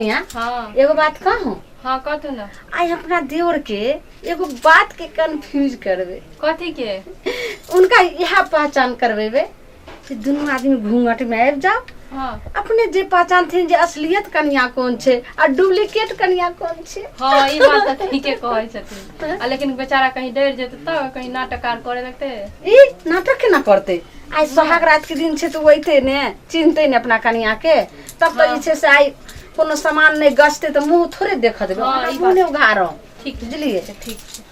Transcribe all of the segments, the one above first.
हाँ। एगो बात कहूँ? हाँ, कहतू ना। आइ अपना देवर के एगो बात के कंफ्यूज करबे। कथी के? उनका इहा पहचान करबेबे कि दुनू आदमी घूंघट में आबि जाओ। हाँ। अपने जे पहचानथिन जे असलियत कनिया कोन छै आ डुप्लीकेट कनिया कोन छै। हाँ, ई बात तऽ ठीके कहै छथिन। आ लेकिन बेचारा कहीं डर जेतै तऽ कहीं नाटक आर करे लगतै। ई नाटक केना करतै? आइ सोहाग रात के दिन छै तऽ ओ अयतै ने, चिन्हतै ने अपना कनिया के, तब तऽ जे छै से आइ कोनो सामान नहि गछतै तऽ मुँह थोड़े देखऽ देबै। हाँ, ओना ई मुँह बात नहि उघारब। ठीक छै। बुझलियै? ठीक छै।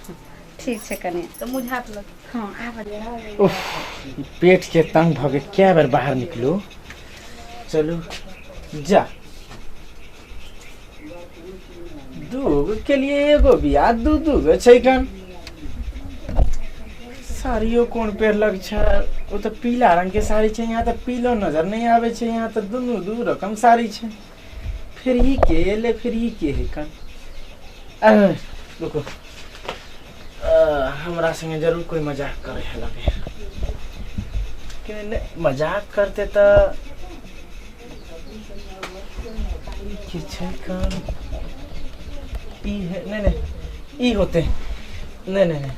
ठीक छै कनिया। तऽ मुँह झाँप लऽ। हँ, आबऽ। उफ, ई पेट के तंग भऽ के कए बेर बाहर निकलू। चलू जा, दूगो के लिए एगो बिया, दू दू गो छै कन। साड़ियो कोन पहिरलक छै? ओ तऽ पीला रंग के साड़ी छै, यहाँ तऽ पीलो नजर नहीं आबै छै। यहाँ तऽ दुनू दू रकम साड़ी छै। फिर ई के एले, फिर ई के है कन? अरे, रुको, हमरा संगे जरूर कोई मजाक करे है लगे कि नहीं। मजाक करते तऽ ई के छै कन? ई है? नहीं नहीं, ई होते। नहीं नहीं नहीं,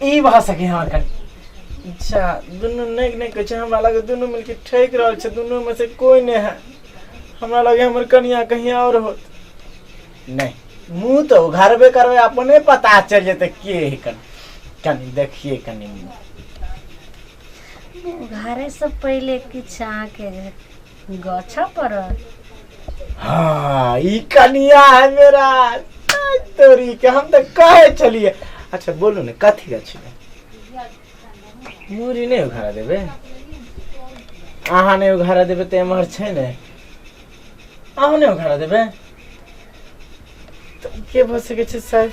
ई भऽ सके हमर कन। अच्छा, दुनू नहि नहि कहै छै। हमरा लगे दुनू मिलके ठकि रहल छै। दुनू में से कोई नहि है। हमरा लगे हमर कनिया कहीं और होत। नहीं, मुँह तऽ उघारबे करबै, अपने पता चलि जेतै के है कन। कनि देखिए कनि मुँह। उघारे से पहिले किछु अहाँके गछऽ पड़त। हाँ, ई कनिया है मेरा। आइ तोरी के, हम तऽ कहै छलियै। अच्छा बोलू ने, कथी गछबै? मूड़ी नहि उघारा देबै अहाँ? नहि उघारा देबै तऽ एम्हर छै ने, अहूँ नहि उघारा देबै तऽ के भऽ सकै छै? शायद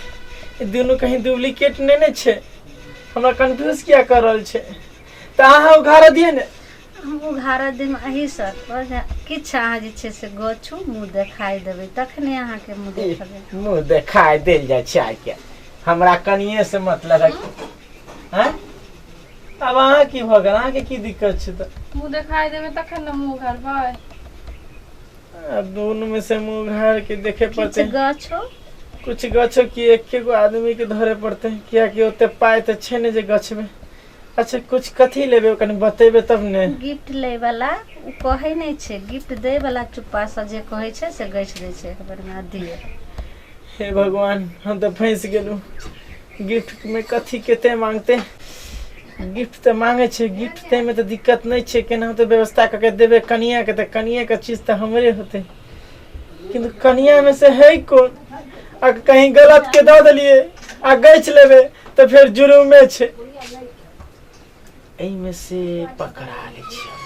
ई दुनू कहीं डुप्लीकेट नहि ने छै? हमरा कन्फ्यूज किया कऽ रहल छै? तऽ अहाँ उघारा दिअ ने। हम उघारऽ देब एहि शर्त पर जे किछु अहाँ जे छै से गछू, मुँह देखाइ देबै, तखने अहाँके मुँह देखेबै। मुँह देखाय देल जाइ छै आइ के। हमरा कनिए से मतलब है। आँय, आब अहाँ की भऽ गेल? अहाँके की दिक्कत छै तऽ? मुँह देखाइ देबै तखन ने मुँह उघारबै। आब दुनू में से मुँह उघार के देखे किछु पड़तै। गछू। कुछ गछो कि एके गो आदमी के धरे पड़तै, कियाकि ओते पाइ तऽ छै ने जे गछबै। अच्छा, कुछ कथी लेबै, कनि बतेबै तब ने। गिफ्ट लै वाला ओ कहै नहि छै, गिफ्ट दै वाला चुप्पा से जे कहै छै से गछि दै छै एक बेरमे आ दियौ। हे भगवान, हम तऽ फँसि गेलहुँ। गिफ्ट में कथी कते मांगते? गिफ्ट तऽ मांगे छै, गिफ्ट दै में तऽ दिक्कत नहि छै। केनाहितो व्यवस्था कऽ के देबै कनिया के, तऽ कनिया के चीज तऽ हमरे होतै। किन्तु कनिया में से है कोन? आ कहीं गलत के दऽ देलियै आ गछि लेबै तऽ फेर जुर्मे छै। एहिमे से पकड़ा लै छियै।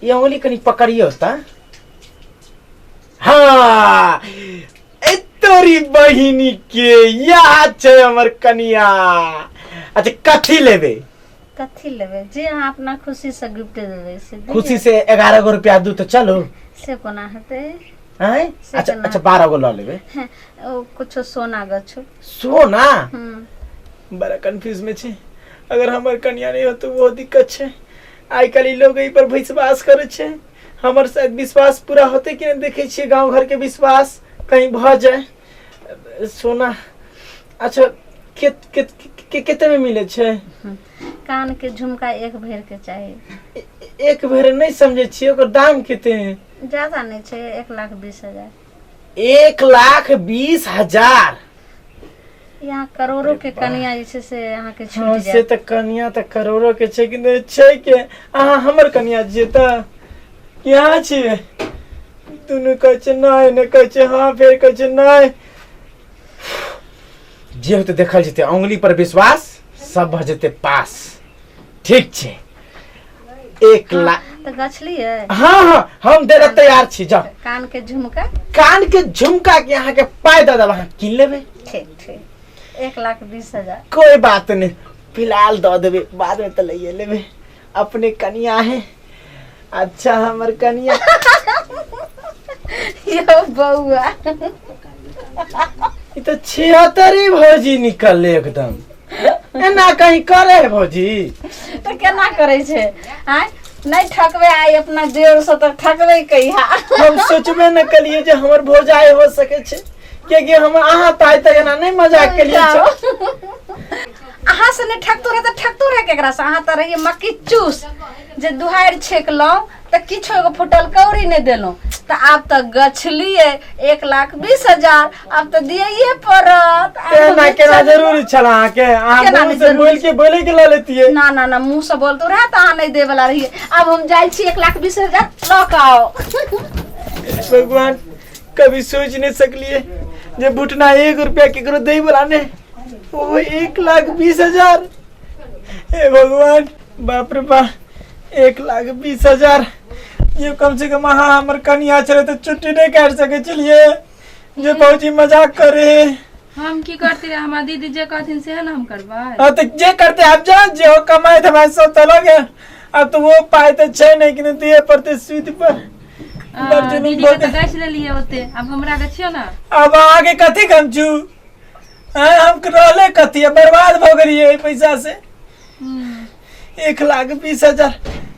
ई अंगुली कनि पकड़ियौ तऽ। हाँ, ए तोरी बहिनी के, याद छै हमर कनिया। अच्छा, कथी लेबै? कथी लेबै? जे अहाँ अपना खुशी से गिफ्ट देबै से दियौ। खुशी से 11 गो रुपया दू तऽ चलू। से कोना हेतै? आँय? से अच्छा। केना? अच्छा, 12 गो लऽ लेबै। ओ कुछो सोना गछू। सोना? हम्म। बड़ा कंफ्यूज में छै। अगर हमर कनिया नहीं हो तो वो दिक्कत छै। आइ काल्हि लोग एहि पर विश्वास करै छै। हमर शायद विश्वास पूरा होते कि नहीं, देखै छियै। गाँव घर के विश्वास कहीं भऽ जाए। सोना, अच्छा, के के के कते में मिले छै? कान के झुमका एक भरि के चाही। एक भरि नहीं समझै छियै, ओकर दाम कते है? ज्यादा नहीं छै, 1,20,000। 1,20,000? यहाँ करोड़ों के कनिया जे छै से अहाँके छूट हाँ, से जायत। तऽ कनिया तऽ करोड़ो के छै कि नहि छै के? अहाँ हमर कनिया छियै तऽ कि अहाँ छियै? दुनू कहै छै नहि, नहि कहै छै हाँ, फेर कहै छै नहि। जे होतै देखल जेतै। उंगली पर विश्वास, सब भऽ जेतै पास। ठीक छै, 1 लाख। तऽ गछलियै? हाँ हाँ, हम दे तैयार छी, जाउ। कान के झुमका। कान के झुमका के अहाँके पाइ दऽ देब, अहाँ कीन लेबै। ठीक ठीक, 1,20,000। कोई बात नहीं, फिलहाल दऽ देबै, बाद में तऽ लैए लेबै। अपने कनिया है। अच्छा, हमर कनिया। यौ बौआ। ई तऽ 76 भौजी निकलले एकदम। एना कहीं करे है भौजी? तऽ केना करै छै? आँय, नहीं ठकबे आइ अपना देवर से तऽ ठकबे कहिया। हम सोचबे न कलिए जे हमर भौजाई हो सके छै, कियाकि हम अहाँ तऽ आइ तक एना नहि मजाक केलिए छै। अहाँ से नहि ठकतो रहे तऽ ठकतो रहे केकरा से? अहाँ तऽ रहिए मक्की चूस जे दुहारि छेकलहुँ तऽ किछो एगो फुटल कौड़ी नहि देलहुँ, तऽ आब तऽ गछलिए 1,20,000, आब तऽ दियैये पड़त। आब केना हम केना जरूरी छल अहाँके? अहाँ केना मुँह नहि से जरूरी? बोल के बोले के लऽ लेतियै। ना ना ना, मुँह से बोलतो रहे तऽ अहाँ नहि दै वाला रहिए। आब हम जाइ छी 1,20,000 लऽ कऽ आउ। भगवान, कभी सोच नहीं सकलिए जे बुटना 1 रुपया केकरो दै वाला नहीं, ओ 1,20,000। हे भगवान, बाप रे बाप, 1,20,000। ये कम से कम अहाँ हमर कनिया छलै तऽ छुट्टी नहीं काटि सकै छलियै जे भौजी मजाक करे? हम की करती रहे? हमरा दीदी जे कहथिन सेहे ने हम करबै। हाँ तो जे करते आप जाओ, जे हो कमाए तो हमारे सब तलग है। अब तो वो पाए तो छै नहीं कि दिए पड़ते सूद पर। बड़ जुलुम दीदी भऽ के तऽ गेल। गछि लेलियै ओते, आब हमरा गछियौ ने। अब अहाँके कथी गमछू? आँय, हम रहले कथी? बर्बाद भऽ गेलियै एहि पैसा से। 1,20,000।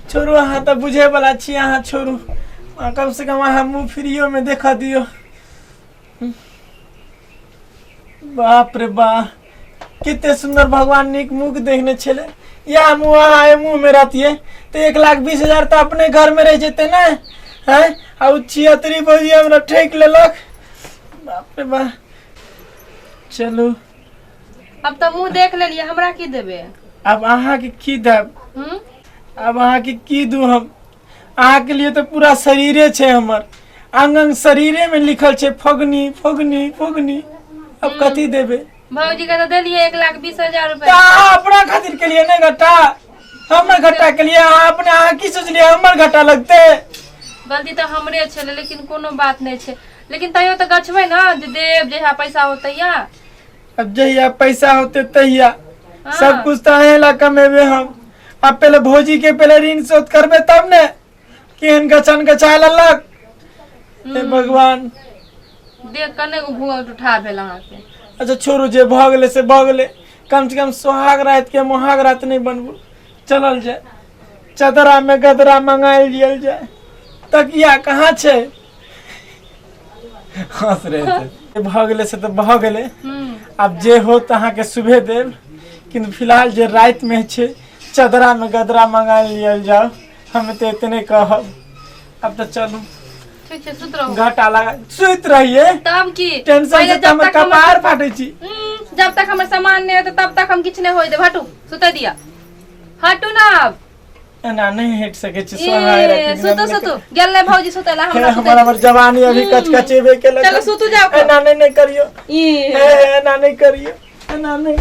छोड़ू, अहाँ तऽ बुझे वाला छी अहाँ। छोड़ू, अहाँ कम से कम अहाँ मुँह फ्रीयो में देखऽ दियौ। बाप रे बा, कते सुंदर भगवान नीक मुख देखने छलै। या मुँह अहाँ एहि मुँह में रहतियै तऽ 1,20,000 तऽ अपने घर में रहि जेतै ने। हैं, आ ओ छिहत्तरी भौजी हमरा ठकि लेलक। बाप रे बा, चलू। अब तऽ मुँह देख लेलियै, हमरा की देबै? आब अहाँके की देब? हम्म आब अहाँके की दू हम? अहाँके लिए तऽ पूरा शरीरे छै हमर, अंग अंग शरीरे में लिखल छै फगनी फगनी फगनी। अब कथी देबै? भौजी के तऽ देलियै 1,20,000 तऽ रुपया। अहाँ अपना खातिर के लिए नहि घाटा, हमर घाटा के लिए अहाँ अपने। अहाँ की सोचलियै, हमर घाटा लगतै? गलती तऽ हमरे छलै, लेकिन कोनो बात नहि छै, लेकिन तैयो तऽ गछबै ने जे देब जहिया पैसा होतै या। अब जहिया पैसा होते तहिया। हाँ। सब कुछ तऽ अहें ला कमेबे हम। अब पहले भौजी के पहले ऋण शोध करबे तब ने। केहन गछन गछा लेलक, हे भगवान। देख कऽ नहि घूंघट उठा भेल अहाँके। अच्छा छोड़ू, जे भऽ गेलै से भऽ गेलै। कम से कम सोहाग रात के मोहाग रात नहि बनबू। चलल जाय, चदरा में गदरा मंगायल जियल जाय। तकिया कहाँ छै? हंस रहे थे। भऽ गेलै से तऽ भऽ गेलै। आब जे हो तऽ अहाँके सुबह देब, किन्तु फिलहाल जे रातिमे छै चदरा में गदरा मंगा लियल जाओ। हम तऽ इतने कहब। आब तऽ चलू। ठीक छै, सुत रहू। घाटा लगा सुति रहिए। तब की टेंशन पहिले से तऽ जब हमर तक हमर कपार फाटै छी। जब तक हमर सामान नहि हेतै तब तक हम किछु नहि होइ देब। हटू, सुतै दिअ। हटू ना आब। एना नहि हटि सकै छी सोहाग ए, राति सुतू सुतू। गेल नहि भौजी सुतै ला, हमरा सुतै हमर हमर जवानी अभी कचकचेबे केलक। चलू, सुतू जाउ। एना नहि, नहि करियौ। ई हे, एना नहि करियौ, एना नहि।